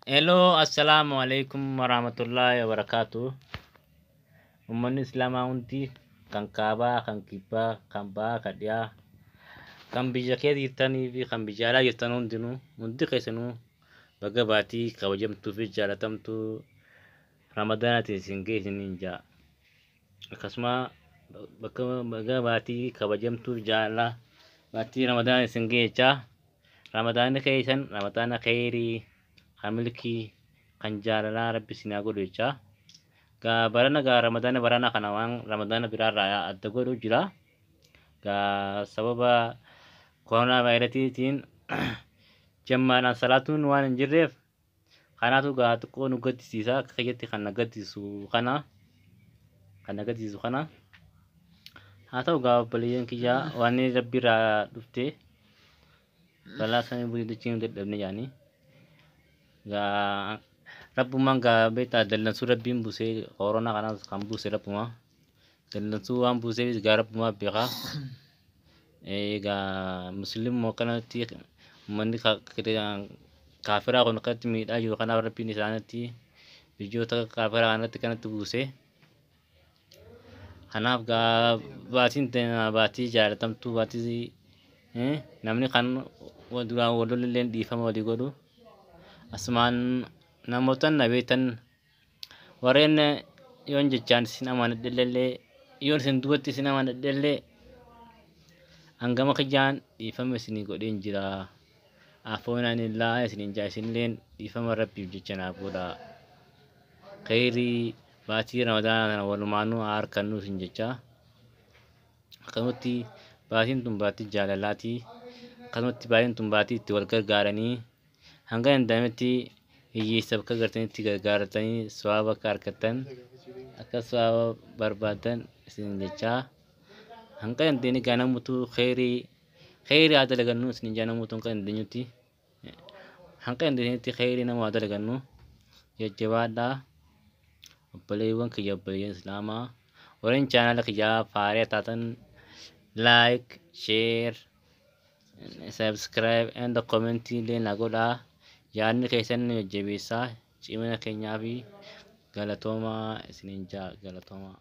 Hello, assalaamu alaikum warahmatullahi wabarakatuh. Uummanni Islaamaa hundi kan kaabaa, kan kibbaa, kan bahaa, kan dhiyaa, kan biyya keessa jirtanii fi kan biyya alaa jirtan hundinuu hundi keessanuu baga baatii kabajamtuu fi jaalatamtuu Ramadaanaatiin isin ga'e isiniin ja'a. Akkasuma bakka baga baatii kabajamtuu jaalala baatii Ramadaanaa isin ga'e jechaa. Ramadaanni keessan Ramadaana kheyrii, kan milkii, kan jaalalaa Rabbi isin haa godhu jechaa. Gaa barana gaa Ramadaana barana kana waan Ramadaana biraarraa adda godhu jira. Gaa sababa koronaa vaayirasiitiin jammaadhaan salaatuun waan hin jirreef kanaatu gaa xiqqoo nu gaddisiisa. Akka kiyyatti kan na gaddisiisu kana kan na gaddisiisu kana. Haa ta'u gaa obboleeyyan kiyyaa, waan Rabbi irraa dhufte balaa samii butii dachii nu dadhabne jaanii. Gaa Rabbummaan gaa beektaa, dallansuu Rabbiin buusee, koronaa kanaas kan buuse Rabbuma. Dallansuu waan buuseefis gaa Rabbumaa beekaa. Egaa musliimmoo akkanatti uummanni kaafiraa kun akkanatti miidhaa jiru, kanaaf Rabbiin isaanitti biyyoota kaafiraa kanatti kanatti buuse. Kanaaf gaa baatiin baatii jaalatamtuu, baatii namni kan duraan wal lolillee dhiifama walii godhu. Asumaan namoota na beektan, warreen yoon jechaan isin amanadhellee, yoon isin duubatti isin amanadhellee, hangama kiyyaan dhiifama isinii godheen jira. Afoonaan illaa isiniin jaa, isinilleen dhiifama Rabbiif jecha naaf godhaa. Kheyrii baatii Ramadaanaa kana walumaanuu haa harkannuu isin jechaa. Akkasumatti baatiin tun baatii jaalalaati. Akkasumatti baatiin tun baatii itti wal gargaaranii, hanga danda'ametti hiyyeessa bakka gartanitti gargaartanii sawaaba akka argattan, akka sawaaba barbaadan isin jechaa. Hanga dandeenye gaa namutu kheyrii kheyrii haa dalagannu isin jaa. Namutu hanga dandeenyutti, hanga dandeenyetti kheyrii nama haa dalagannu. Jajjabaadhaa obboleewwan kiyya, obboleeyyan Islaamaa. Warreen chaanaala kiyyaa faariyaa taatan, like, share, subscribe and comment illee na godhaa. Yaadni keessan nu jajjabeessaa cimina keenyaa fi galatoomaa isiniin jaa, galatoomaa.